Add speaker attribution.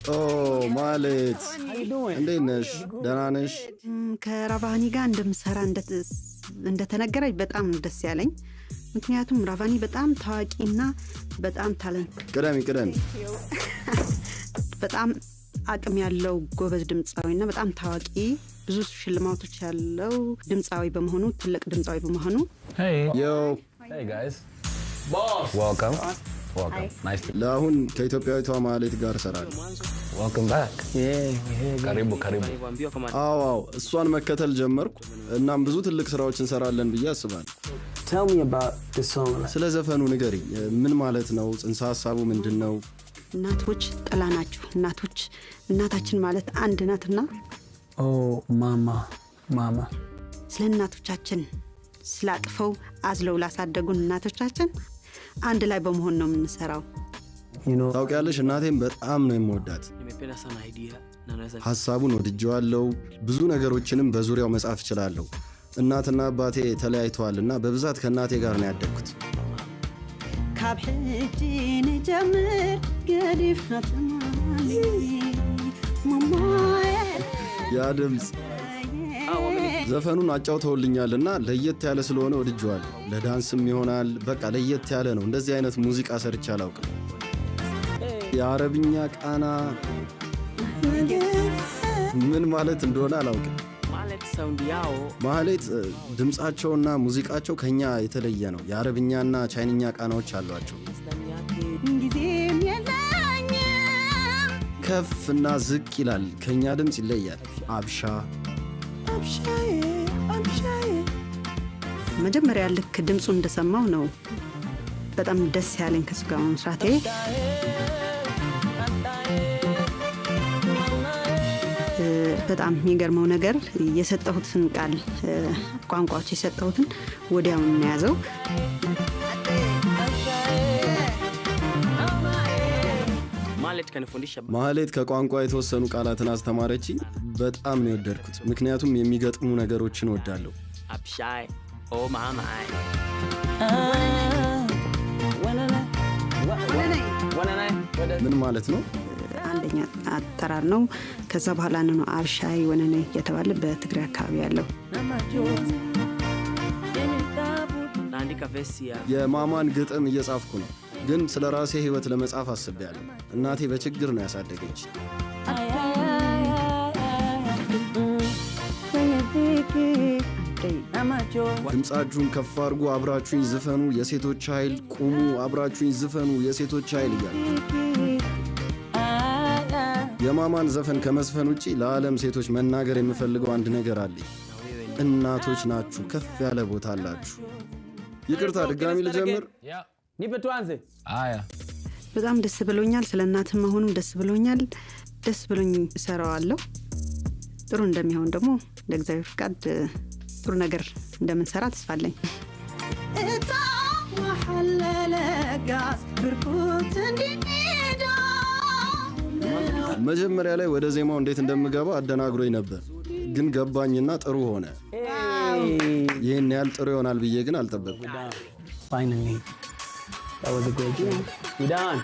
Speaker 1: ኦ ማህሌት፣ እንዴት ነሽ? ደህና ነሽ?
Speaker 2: ከራቫኒ ጋር እንደምሰራ እንደተነገረኝ በጣም ነው ደስ ያለኝ። ምክንያቱም ራቫኒ በጣም ታዋቂና በጣም talent
Speaker 1: ቅደሚ ቅደሚ።
Speaker 2: በጣም አቅም ያለው ጎበዝ ድምፃዊና በጣም ታዋቂ፣ ብዙ ሽልማቶች ያለው ድምፃዊ በመሆኑ፣ ትልቅ ድምፃዊ በመሆኑ።
Speaker 3: Hey.
Speaker 1: Yo.
Speaker 3: Hey guys. Boss. Welcome. Welcome. Nice to
Speaker 1: ለአሁን ከኢትዮጵያዊቷ ማህሌት ጋር እሰራለሁ።
Speaker 3: Welcome back. Karibu, karibu.
Speaker 1: አዎ፣ እሷን መከተል ጀመርኩ። እናም ብዙ ትልቅ ስራዎች እንሰራለን ብዬ አስባለሁ።
Speaker 4: Tell me about the song.
Speaker 1: ስለ ዘፈኑ ንገሪኝ። ምን ማለት ነው? ጽንሰ ሀሳቡ ምንድን ነው?
Speaker 2: እናቶች ጥላ ናችሁ። እናቶች፣ እናታችን ማለት አንድ ናትና
Speaker 4: Oh, mama, mama.
Speaker 2: ስለ እናቶቻችን፣ ስላቅፈው አዝለው ላሳደጉን እናቶቻችን አንድ ላይ በመሆን ነው የምንሰራው።
Speaker 4: You know,
Speaker 1: ታውቂያለሽ፣ እናቴን በጣም ነው የምወዳት።
Speaker 5: Nimependa sana idea na naweza
Speaker 1: ሀሳቡን ወድጄዋለሁ። ብዙ ነገሮችንም በዙሪያው መጻፍ እችላለሁ። እናትና አባቴ ተለያይተዋል እና በብዛት ከእናቴ ጋር ነው ያደግኩት።
Speaker 2: ካብ ሕጂ ንጀምር ገዲፍና ትማሊ ማማዬ።
Speaker 1: ያ ድምፅ፣ ዘፈኑን አጫውተውልኛል እና ለየት ያለ ስለሆነ ወድጄዋለሁ። ለዳንስም ይሆናል። በቃ ለየት ያለ ነው። እንደዚህ አይነት ሙዚቃ ሰርቼ አላውቅም። የአረብኛ ቃና ምን ማለት እንደሆነ አላውቅም።
Speaker 5: Malet sound yao
Speaker 1: ማህሌት ድምፃቸውና ሙዚቃቸው ከኛ የተለየ ነው። የአረብኛና ቻይንኛ ቃናዎች አሏቸው።
Speaker 5: ndani yake
Speaker 2: ጊዜም የለኝም።
Speaker 1: ከፍ እና ዝቅ ይላል። ከኛ ድምፅ ይለያል። አብሻ
Speaker 4: አብሻዬ አብሻዬ።
Speaker 2: መጀመሪያ ልክ ድምፁ እንደሰማው ነው በጣም ደስ ያለኝ ከሱ ጋር መስራቴ። በጣም የሚገርመው ነገር የሰጠሁትን ቃል፣ ቋንቋዎች የሰጠሁትን ወዲያውኑ ነው የያዘው።
Speaker 5: Malet kanifundisha
Speaker 1: ማህሌት ከቋንቋ የተወሰኑ ቃላትን አስተማረችኝ። በጣም ነው የወደድኩት፣ ምክንያቱም የሚገጥሙ ነገሮችን እወዳለሁ።
Speaker 5: አብሻይ oh mama.
Speaker 1: ምን ማለት ነው?
Speaker 2: አንደኛ አጠራር ነው። ከዛ በኋላ ነው አብሻይ ወነነ እየተባለ በትግራይ አካባቢ ያለው።
Speaker 5: Naandika vesi ya
Speaker 1: የማማን ግጥም እየጻፍኩ ነው፣ ግን ስለ ራሴ ህይወት ለመጻፍ አስቤያለሁ። እናቴ በችግር ነው ያሳደገች።
Speaker 4: Kwenye dhiki na machozi.
Speaker 1: ድምፃችሁን ከፍ አድርጉ፣ አብራችሁኝ ዝፈኑ፣ የሴቶች ኃይል ቁሙ፣ አብራችሁኝ ዝፈኑ፣ የሴቶች ኃይል እያለ የማማን ዘፈን ከመዝፈን ውጪ ለዓለም ሴቶች መናገር የምፈልገው አንድ ነገር አለኝ። እናቶች ናችሁ፣ ከፍ ያለ ቦታ አላችሁ። ይቅርታ፣ ድጋሚ ልጀምር።
Speaker 3: Yeah.
Speaker 5: Nipe tuanze.
Speaker 3: Aya.
Speaker 2: በጣም ደስ ብሎኛል። ስለ እናትም መሆኑም ደስ ብሎኛል። ደስ ብሎኝ እሰራዋለሁ። ጥሩ እንደሚሆን ደግሞ እንደ እግዚአብሔር ፍቃድ ጥሩ ነገር እንደምንሰራ ተስፋ አለኝ። እታ መሐለለጋስ ብርኩት እንዲዳ
Speaker 1: መጀመሪያ ላይ ወደ ዜማው እንዴት እንደምገባ አደናግሮኝ ነበር፣ ግን ገባኝና ጥሩ ሆነ። ይህን ያህል ጥሩ ይሆናል ብዬ ግን አልጠበቅኩም።
Speaker 4: Finally. That was a great job.
Speaker 5: We done.